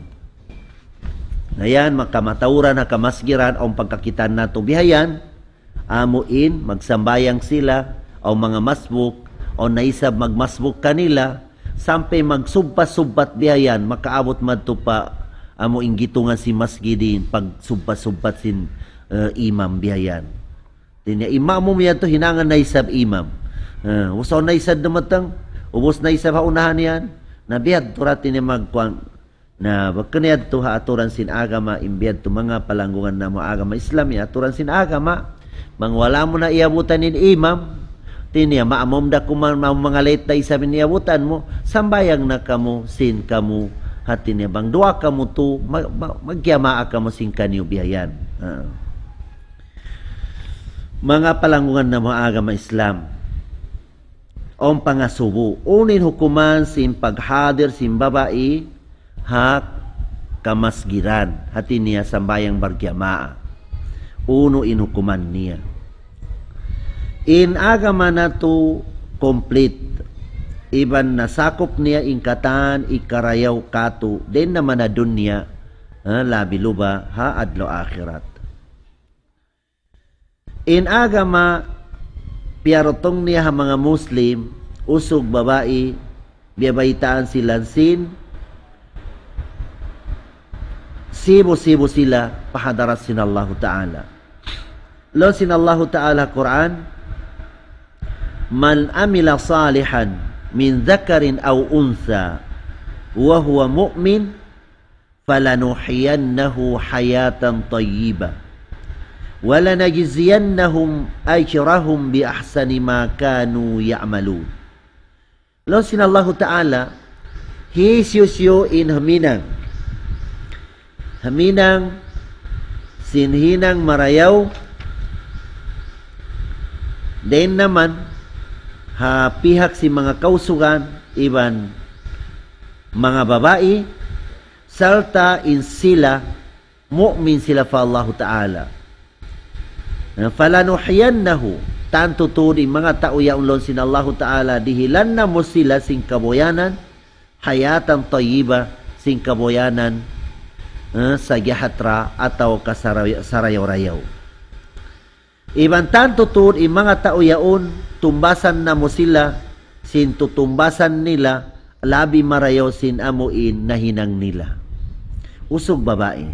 Na yan, makamatauran ha kamasgiran, awn pagkakitaan natu' biya' yan, amu in, magsambahayang sila, awn manga masbuk, awn naisab magmasbuk kanila, sampay magsubbat-subbat biya' yan, makaabut madtu pa, amu in gitungan sin masgid in, pagsubbat-subbat sin, eh, imam biya' yan. Hati niya, imam mu yan tu hinangan na isab imam. Eh, ubus na isab dumatung, ubus na isab ha unahan yan. Na biya' tu ra hati niya magkuwan. Na, bang kaniya tu ha aturan sin agama, in biya' tu manga palanggungan namu' agama Islam, in aturan sin agama, bang wala' mu na iyabutan in imam, hati niya, ma'mum da kuman, ma-, manga late da isab in iyabutan mu, sambahayang na kamu, sin kamu, hati niya, bang duwa kamu tu, ma-, ma-, magkiyamaa kamu sin kaniyu biya' yan. Ah. Manga palanggungan namu' agama Islam. Awn pangasubu. Unu in hukuman sin paghadir sin babai ha kamasgiran. Hati niya sambahayang barjamaa. Unu in hukuman niya. In agama natu' complete. Iban nasakup niya in katan hikarayaw katu'. Dayn ha dunya, ha, labi luba ha adlaw akhirat. In agama, piyarutung niya ha manga Muslim, usug babai, biyabaytaan sila sin, sibu'-sibu' sila pa hadarat sin Allahu Ta'ala. Laung sin Allahu Ta'ala Qur'an, من عمل صالحا من ذكر أو أنثى وهو مؤمن فلنحيينه حياة طيبة ولنجزينهم أجرهم بأحسن ما كانوا يعملون. Laung sin Allahu Ta'ala, hisiyu-siyu in huminang, huminang sin hinang marayaw, dayn ha manga pihak sin manga kausugan, iban manga babai, sarta' in sila, mu'min sila pa Allahu Ta'ala. Na, فلنحيينه, tantu tuud in manga tau yaun laung sin Allahu Ta'ala, dihilan namu' sila sin kabuhianan, حياة طيبة, sin kabuhianan, eh, sajahtera atawa kasarayaw-rayaw. Iban tantu tuud in manga tau yaun, tumbasan namu' sila, sin tutumbasan nila, labi marayaw sin amu in nahinang nila. Usug babai.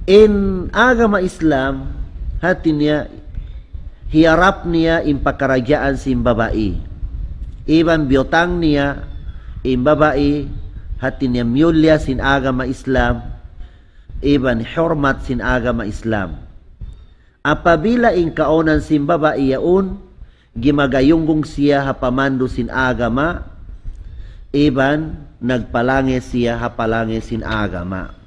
In agama Islam, hati niya, hiyarap niya in pakaradjaan sin babai. Iban biyutang niya, in babai, hati niya, miyulliya sin agama Islam, iban hurmat sin agama Islam. Apabila in kaunan sin babai yaun, gimagayunggung siya ha pamandu' sin agama, iban nagpalangi siya ha palangi sin agama.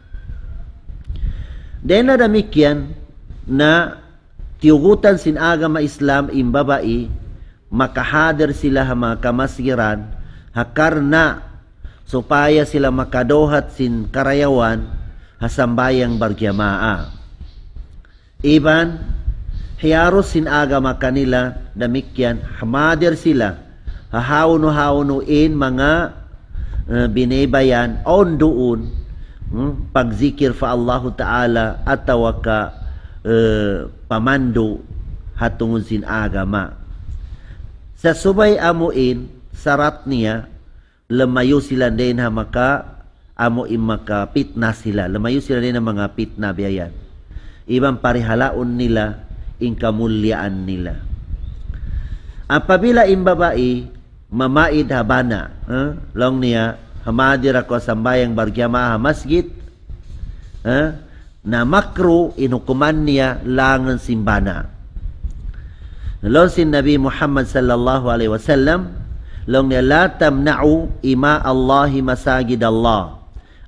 Dayn ha damikkiyan na tiyugutan sin agama Islam in babai, makahadir sila ha manga kamasgiran, ha karna' supaya sila makaduhat sin karayawan ha sambahayang barjamaa. Iban, hiyarus sin agama kanila, damikkiyan, humadir sila, ha hawnu-hawnu in manga, eh, binibayan, awn duun, hmm, pagzikir pa Allahu Ta'ala, atawa ka, eh, pamandu', ha tungud sin agama. Sa' subay amu in, sarat niya, lumayu' sila dayn ha manga, amu in makapitna sila. Lumayu' sila dayn ha manga pitna biya' yan. Iban parihalaun nila in kamulliyaan nila. Apabila in babai mamaid ha bana, eh, laung niya, humadir aku sambahayang barjamaa ha masgit, eh, na makruh in hukuman niya langan sin bana. Laung sin Nabi Muhammad sallallahu alayhi wasallam, laung niya, لا تمنعوا إماء الله مساجد الله.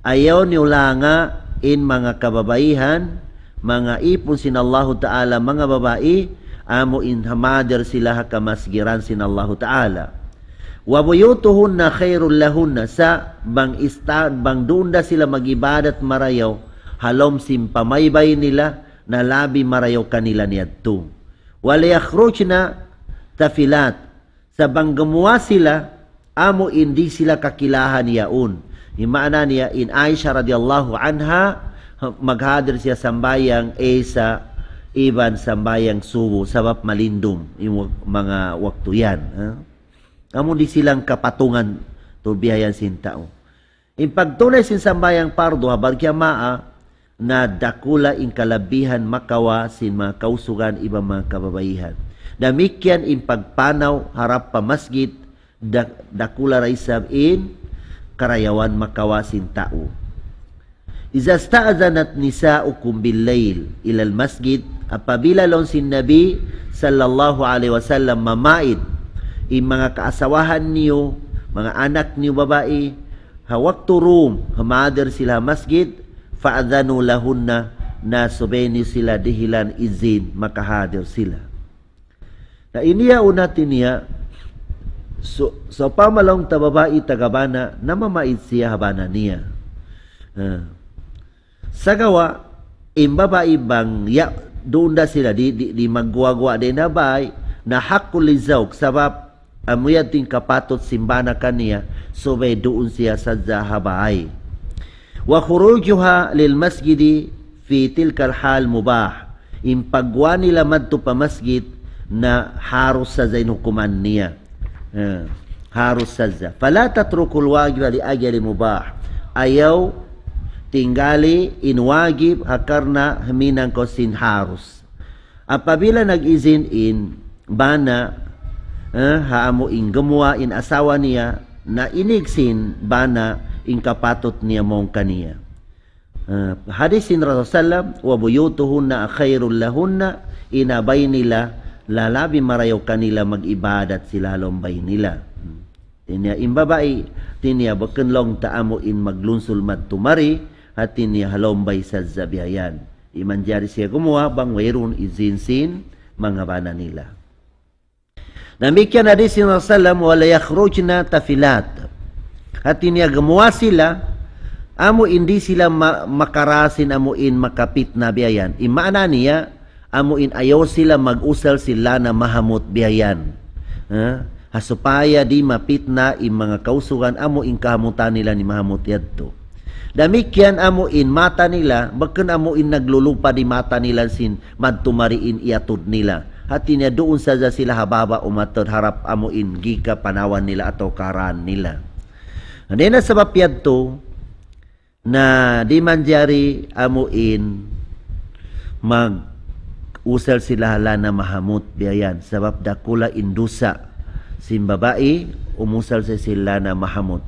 Ayaw niyu langa in manga kababaihan, manga ipun sin Allahu Ta'ala, manga babai, amu in humadir sila ha kamasgiran sin Allahu Ta'ala. وبيوتهن خير لهن, sa' bang ista-, bang duun da sila mag-ibadat marayaw, ha lawm sin pamaybay nila, na labi marayaw kanila niyadtu. ولا يخرجن تفلات, sa' bang gumuwa' sila, amu in di' sila kakilahan yaun. In maana niya, in Aisha radiyallahu anha, maghadir siya sambahayang Isa iban sambahayang subu, sabab malindum in wa-, manga waktu yan, ha? Amu di' silang kapatungan tu biya' yan sin tau. In pagtunay sin sambahayang pardu ha barjamaa, na dakula' in kalabihan makawa' sin manga kausugan iban manga kababaihan. Damikkiyan in pagpanaw harap pa masjid, da-, dakula' da isab in karayawan makawa' sin tau. إذا استأذنت نساؤكم بالليل إلى المسجد, apabila laung sin Nabi sallallahu alayhi wasallam mamaid in manga kaasawahan niyu, manga anak niyu babai, ha waktu dum, humadir sila ha masjid, فأذنوا لهن, na subay niyu sila dihilan izin, makahadir sila. Na ini yaun hati niya, so, sawpama laung ta babai taga bana, namamaid siya ha bana niya. Ah. Sagawa', in babai bang, ya, duun da sila, di', di', di' magguwa-guwa dayn ha bay, na حق للزوج, sabab, amu yan in kapatut sin bana kaniya, subay duun siya sadja ha bay. وخروجها للمسجد في تلك الحال مباح. In pagguwa' nila madtu pa masjid na harus sadja in hukuman niya. Eh, harus sadja. فلا تتركوا الواجب لأجل مباح. Ayaw tinggali in wajib ha karna' huminang kaw sin harus. Apabila nag-izin in bana, eh, ha amu in gumuwa' in asawa niya, na inig sin bana in kapatut niya mawn kaniya. Eh, hadis sin Rasul sallam, وبيوتهن خير لهن, in ha bay nila, lalabi marayaw kanila mag-ibadat sila ha lawm bay nila. Hmm. Hati niya in babai, hati niya bukun laung ta amu in maglunsul madtu mari, hati niya ha lawm bay sadja biya' yan. Di' manjari siya gumuwa' bang wayruun izin sin manga bana nila. Damikkiyan hadis sin Rasul sallam, ولا يخرجن تفلات. Hati niya gumuwa' sila, amu in di' sila ma-, makarasin amu in makapitna biya' yan. In maana niya, amu in ayaw sila mag-usal sin lana mahamut biya' yan. Ha? Ha supaya di' mapitna in manga kausugan amu in kahamutan nila in mahamut yadtu. Damikkiyan amu in mata nila, bukun amu in naglulupad in mata nila sin madtu mari in iyatud nila. Hati niya duun sadja sila ha baba' umatud harap amu in gika panawan nila atawa karaan nila. Dayn ha sabab yadtu, na di' manjari amu in mag-usal sila ha lana mahamut biya' yan. Sabab dakula' in dusa sin babai, umusal siya sin lana mahamut.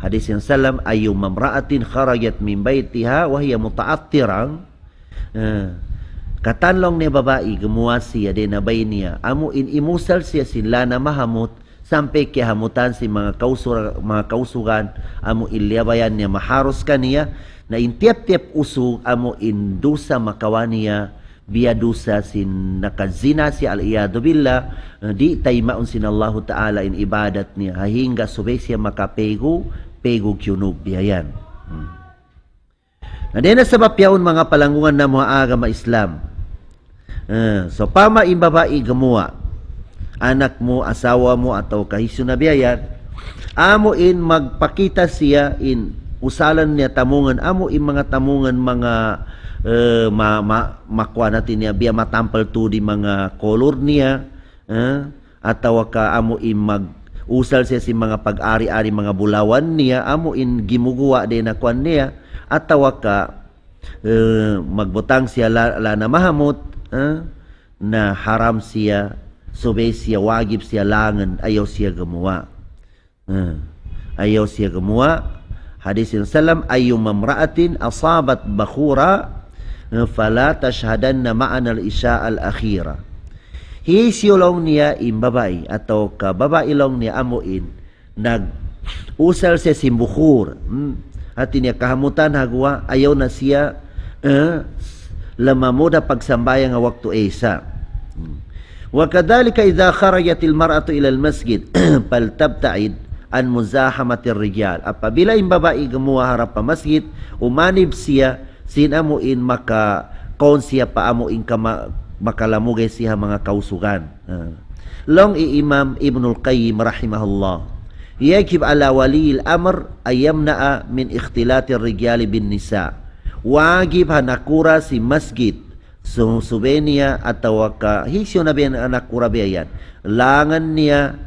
Hadis sin Rasul sallam, أيما امرأة خرجت من بيتها وهي متعطرة. Eh, katan laung niya babai, gumuwa' siya dayn ha bay niya. Amu in imusal siya sin lana mahamut, sampay kiyahamutan sin manga kausura-, manga kausugan, amu in liyabayan niya maharus kaniya, na in tiyap-tiyap usug, amu in dusa makawa' niya, biya' dusa sin nakazina siya, al-iyadhu billah, eh, di' taymaun sin Allahu Ta'ala in ibadat niya, ha hangga subay siya makapegu, pegu junub biya' yan. Hmm. Na dayn ha sabab yaun manga palanggungan namu' ha agama Islam. Eh, sawpama in babai gumuwa', anak mu, asawa mu, atawa ka hisiyu na biya' yan, amu in magpakita siya in usalan niya tamungan, amu in manga tamungan manga, eh, ma-, ma-, makuan hati niya, biya' matampal tuud in manga kolor niya, eh, atawa ka amu in mag-usal siya sin manga pag-ari-ari manga bulawan niya, amu in gimuguwa' dayn ha kuan niya, atawa ka, eh, magbutang siya la-, lana mahamut, eh, na haram siya, subay siya, wajib siya langan, ayaw siya gumuwa'. Eh, ayaw siya gumuwa'. Hadis sin Rasul sallam, أيما امرأة أصابت بخورا، eh, فلا تشهدن معنا العشاء الأخيرة. Hisiyu laung niya in babai, atawa ka babai laung niya amu in nag-usal siya sin bukhur. Hmm. Hati niya kahamutan ha guwa', ayaw na siya, eh, lamamud ha pagsambahayang ha waktu Isa. Hmm. وكذلك إذا خرجت المرأة إلى المسجد فلتبتعد عن مزاحمة الرجال. Apabila in babai gumuwa' harap pa masjid, umanib siya, sin amu in maka-, kaun siya pa amu in kama-, makalamugay siya ha manga kausugan. Ah. Laung hi Imam Ibnul Qayyim rahimahullah, يجب على ولي الأمر أن يمنع من اختلاط الرجال بالنساء. Wajib ha nakura' sin masjid, su-, subay niya atawa ka hisiyu na biya' nakura' biya' yan, langan niya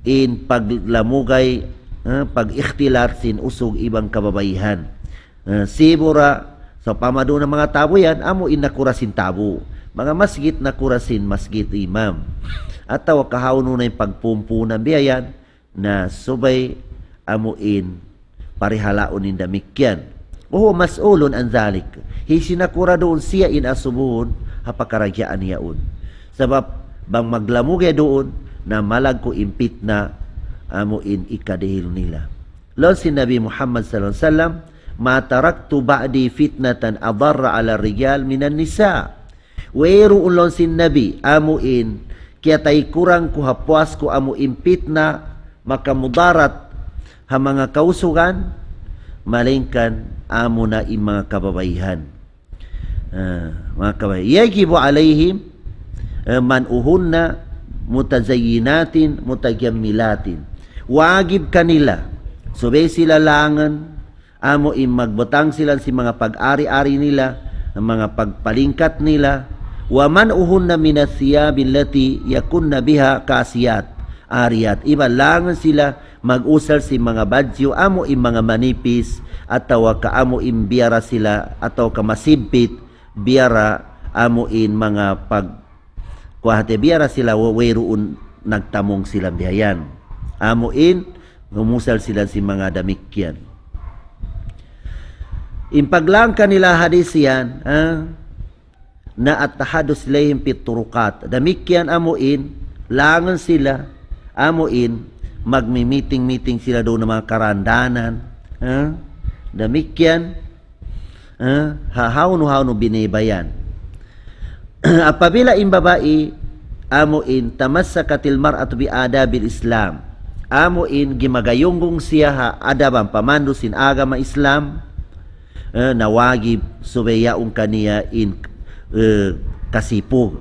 in paglamugay, eh, pag-ikhtilat sin usug iban kababaihan. Eh, sibu' ra, sawpama duun na manga tabu yan, amu in nakura' sin tabu. Manga masjid nakura' sin masjid imam. Atawa ka hawnu na in pagpumpunan biya' yan, na subay amu in parihalaun in damikkiyan. وهو مسؤول عن ذلك. Hisiyu nakura' duun siya in asubuhun ha pakaradjaan yaun. Sabab bang maglamugay duun, na malaggu' in pitna amu in ikadihil nila. Laung sin Nabi Muhammad sallallahu alayhi wasallam, ما تركت بعدي فتنة أضر على الرجال من النساء. Wayruun laung sin Nabi, amu in, kiyataykuran ku ha puas ku amu in pitna, makamudarat ha manga kausugan, malaingkan amu na in manga kababaihan. Ah, manga kababaihan. يجب عليهم, eh, منعهن متزينات متجملات. Wajib kanila, subay sila langan, amu in magbutang sila sin manga pag-ari-ari nila, manga pagpalingkat nila. ومنعهن من الثياب التي يكن بها كاسيات عاريات. Iban langan sila mag-usal sin manga badju' amu in manga manipis, atawa ka amu in biya' ra sila, atawa ka masibbit, biya' ra amu in manga pag-, kuwahate biya' ra sila wa-, wayruun nagtamung sila biya' yan. Amu in umusal sila sin manga damikkiyan. In paglangan nila hadis yan, ha? Na التحدث إليهم في الطرقات. Damikkiyan amu in, langan sila, amu in, magmi-meeting-meeting sila duun ha manga karandanan, ha? Damikkiyan, ha? Ha, hawnu-hawnu binibayan. Apabila in babai, amu in, تمسكت المرأة بآداب الإسلام. Amu in, gimagayunggung siya ha adab amu pamandu' sin agama Islam, eh, na wajib subay yaun kaniya in, eh, kasipug.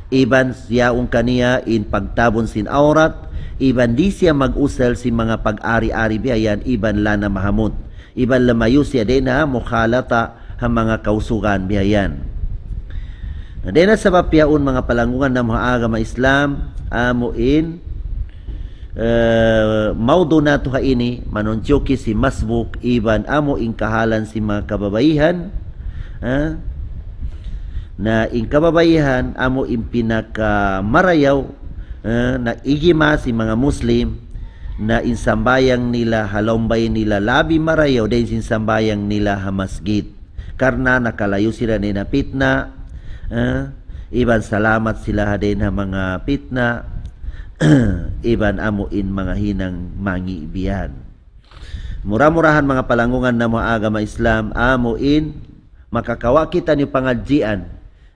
Iban yaun kaniya in pagtabun sin awrat, iban di' siya mag-usal sin manga pag-ari-ari biya' yan, iban lana mahamut. Iban lumayu' siya dayn ha mukhalata ha manga kausugan biya' yan. Na dayn ha sabab yaun manga palanggungan namu' ha agama Islam, amu in, eh, maudu' natu' ha ini, manunjuki sin masbuk, iban amu in kahalan sin manga kababaihan, ha? Na in kababaihan, amu in pinakamarayaw, eh, na ijma' sin manga Muslim, na in sambahayang nila ha lawm bay nila labi marayaw dayn sin sambahayang nila ha masjid. Karna' nakalayu' sila dayn ha pitna, eh, iban salamat sila dayn ha manga pitna, iban amu in manga hinang mangi' biya' yan. Mura-murahan manga palanggungan namu' ha agama Islam, amu in makakawa' kitaniyu pangadjian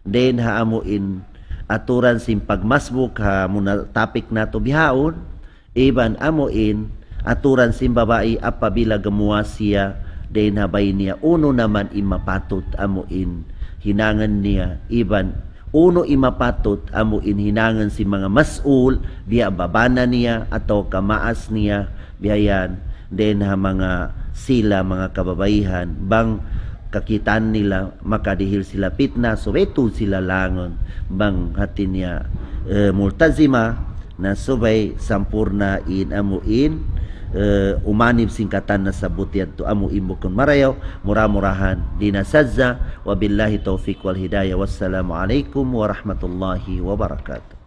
dayn ha amu in aturan sin pagmasbuk ha muna topic natu' bihaun, iban amu in aturan sin babai apabila gumuwa' siya dayn ha bay niya, unu na man in mapatut amu in hinangun niya, iban unu in mapatut amu in hinangun sin manga mas'ul, biya' baba na niya atawa ka maas niya, biya' yan, dayn ha manga sila manga kababaihan, bang kakitaan nila makadihil sila pitna, subay tuud sila langun, bang hati niya, eh, multazima, na subay sampurna' in amu in, eh, umanib sin katan nasabbut yadtu amu in bukun marayaw, mura-murahan di' na sadja, وبالله التوفيق والهداية والسلام عليكم ورحمة الله وبركاته.